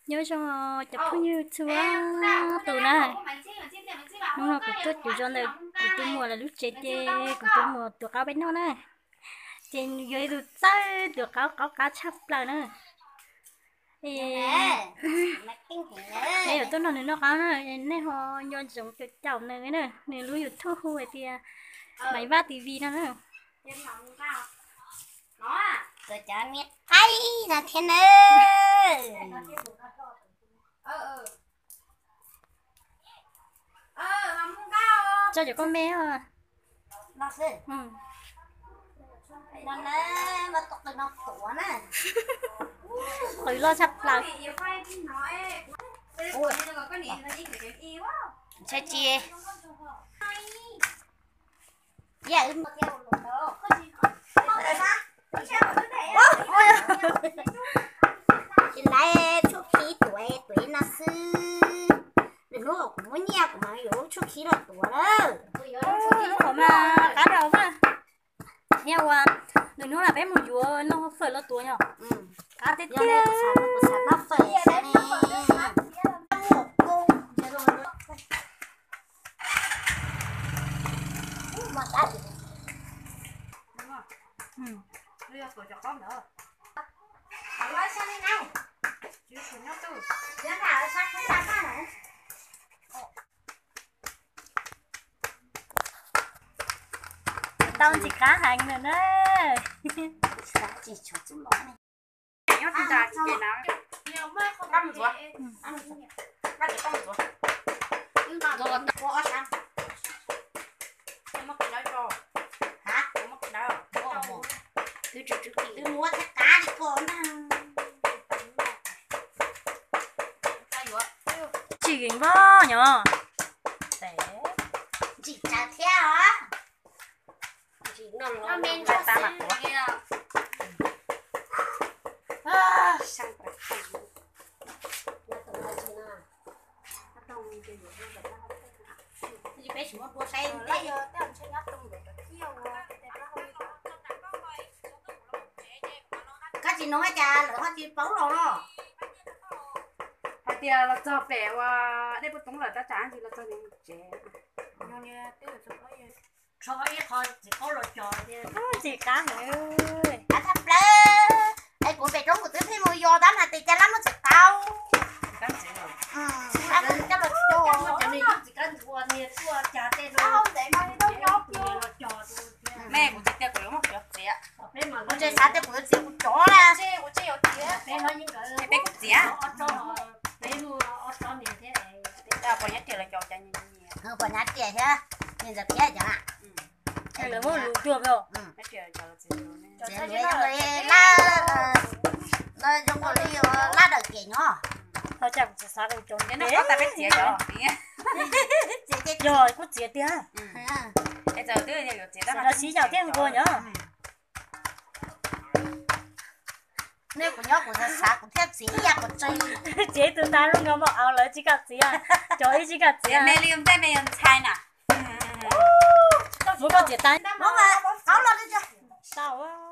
Nyob zoo cov phooj ywg txhua tus na. Hnub no kuv tuaj cuv zos ntawm kuv tus muam lawv lub tsev ces kuv tus muam tuav qaub peb noj na. Ces yog ib tug txawj tuav qaub, qaub qab tshaj plaws na. Es yuav tuaj nrog nws noj qaub na, nej ho nco ntsoov caum caum nws na, nws lub YouTube hu hais tias Maiv Vaj T V no na. Cov me qaib no thiab na. Tso cov koj me. Qws loj tshaj plaws. Ntshai tsis tsis laiv tshuaj khib tuav, tuav no xwb. Lwm hnub kuv muab nyiaj kuv mam yuav lub tshuaj khib los tuav lawm. Qhov mas qab rau mas. Niaj ua lwm hnub na peb mus yuav noj fawm los tuav yog qab tiag tiag. Tau ntxim qab heev lawm na. Tsis voj nyo. Ntsim tsawv thiab os. Koj tsis nug cas lawv ho tsis paub los no. Hais tias los txog pem uas dej Pub Toob lawm tab tsam tsis los txog nws tsev. Tsis qab heev. Qab tshaj plaws. Es kuv pem roob kuv twb pheej mus yos tab mas tes cas lab muab tsis tau. Me kuv tsis tias kuv yuav muab kuv cov txiav. Kuv tsis xav tias kuv yuav txiav kuv cov na. Peb kuj txiav. Pom nyob riam los cov cov nyiam. Pom nyob riam thiab, nyiam ntawd thiab cov na. Lawv muab lus cuag peb. Txiav lub zoo li lab, lub zoo li lab daws ces nyob. Ho cas kuv tsis xav kuv cov. Yog kuj txiav tiag. Los sib yaum thiab nquag nyob. Nej kuv nyob kuv xav xav kuv thiaj txiav ib yam kuv tsev. Txiav ib tug tas zoo nkaus npau av lawv tsis kam txiav. Cov ib tsis kam txiav. Me li ntej me yuav ntxhais na. Muab koj txiav tas. Muab mas qauv los li tau.